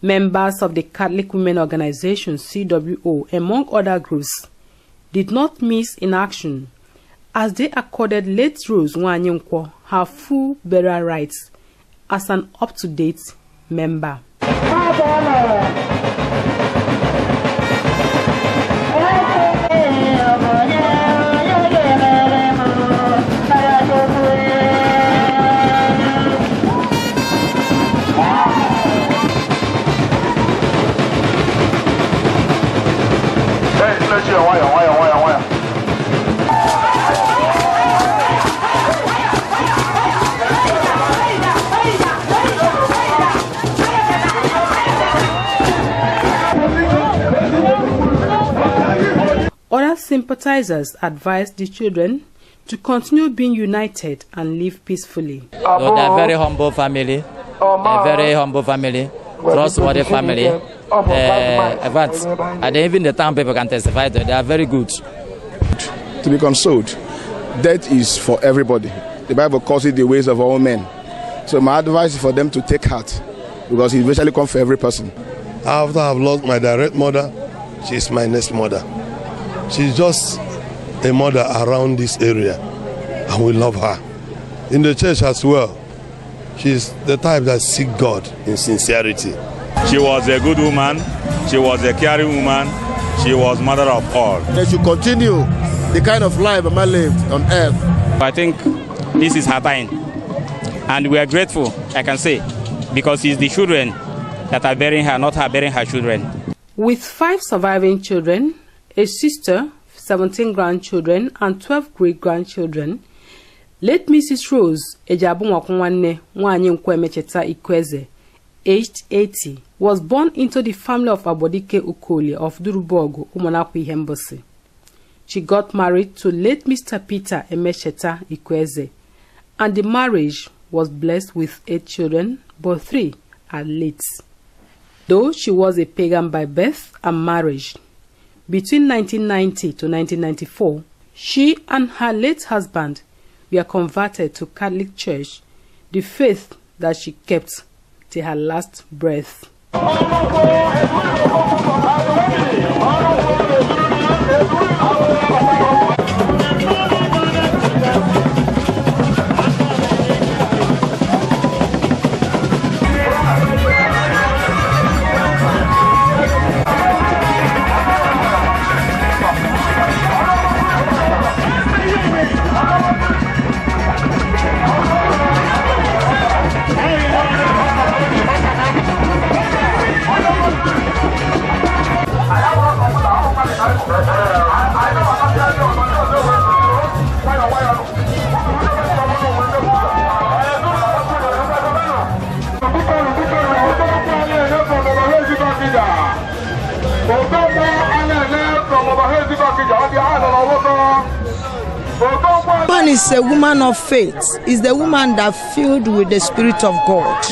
Members of the Catholic Women Organization, CWO, among other groups, did not miss in action as they accorded late Rose Nwayinkwo her full burial rights as an up-to-date member. Other sympathizers advised the children to continue being united and live peacefully. So they're a very humble family, trustworthy family. In fact, even the town people can testify that they are very good. To be consoled, death is for everybody. The Bible calls it the ways of all men. So my advice is for them to take heart, because it eventually comes for every person. After I've lost my direct mother, she's my next mother. She's just a mother around this area, and we love her. In the church as well, she's the type that seek God in sincerity. She was a good woman, she was a caring woman, she was mother of all. They should continue the kind of life Mama lived on earth. I think this is her time, and we are grateful, I can say, because it's the children that are burying her, not her burying her children. With 5 surviving children, a sister, 17 grandchildren, and 12 great-grandchildren, late Mrs. Rose Nwayinkwo Emecheta Ikueze, aged 80, was born into the family of Abodike Ukoli of Durubogo, Umonakwi Embassy. She got married to late Mr. Peter Emecheta Ikueze, and the marriage was blessed with 8 children, but 3 are late. Though she was a pagan by birth and marriage, between 1990 to 1994, she and her late husband were converted to Catholic Church, the faith that she kept till her last breath. Woman is a woman of faith. Is the woman that filled with the Spirit of God.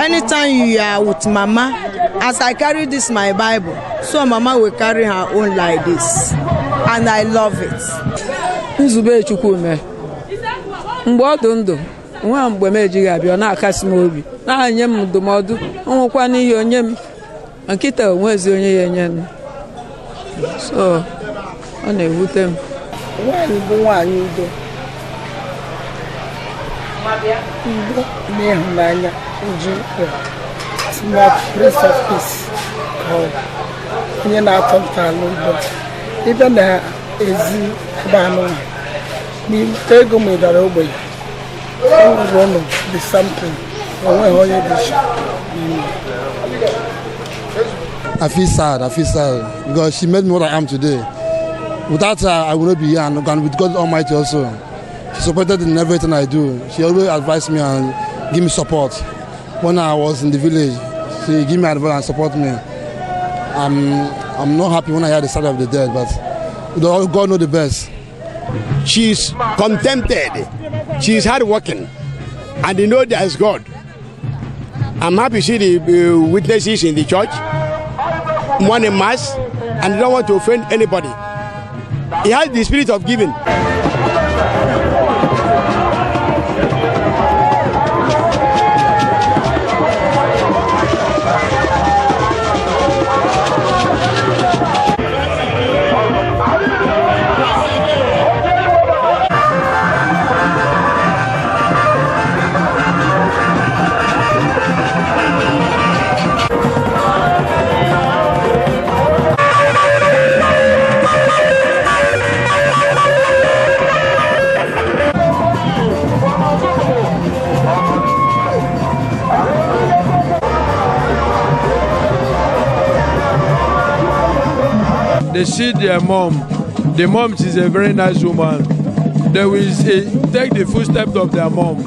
Anytime you are with Mama, as I carry this my Bible, so Mama will carry her own like this, and I love it. Nzube Chukwume, mgbodondo, nwa mgbe meji abịa na akasi m obi, na anye m ndụmọdụ, onwekwa n'ihe onye m, nkịta onwezi onye ya enye m. So, ọ na-ewute m. Nwanyị bụ nwanyị udo. Udo n'ịhụnanya nji small prince of peace. Onye na-atọ ntọala udo. Ibe na-ezi ebe anụ n'ite ego m dara ogbenye. Ọrụ ọnụ dị something. Onweghị onye dị iche. I feel sad because she made me what I am today. Without her, I would not be here, and with God Almighty also. She supported in everything I do. She always advised me and gave me support. When I was in the village, she gave me advice and support me. I'm not happy when I hear the side of the dead, but God knows the best. She's contented. She's hardworking. And they know there is God. I'm happy to see the witnesses in the church, morning mass, and they don't want to offend anybody. He has the spirit of giving. They see their mom. The mom is a very nice woman. They will take the footsteps of their mom.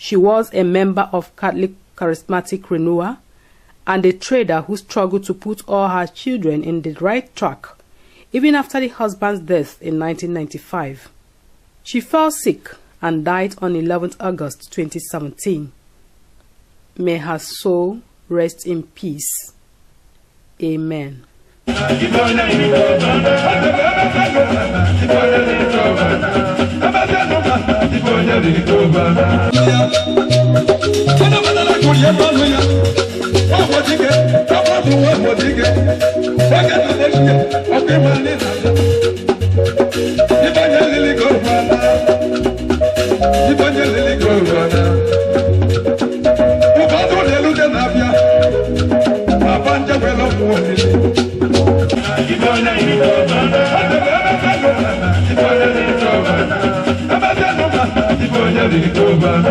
She was a member of Catholic Charismatic Renewal and a trader who struggled to put all her children in the right track, even after the husband's death in 1995. She fell sick and died on 11th August 2017. May her soul rest in peace. Amen. Ikueze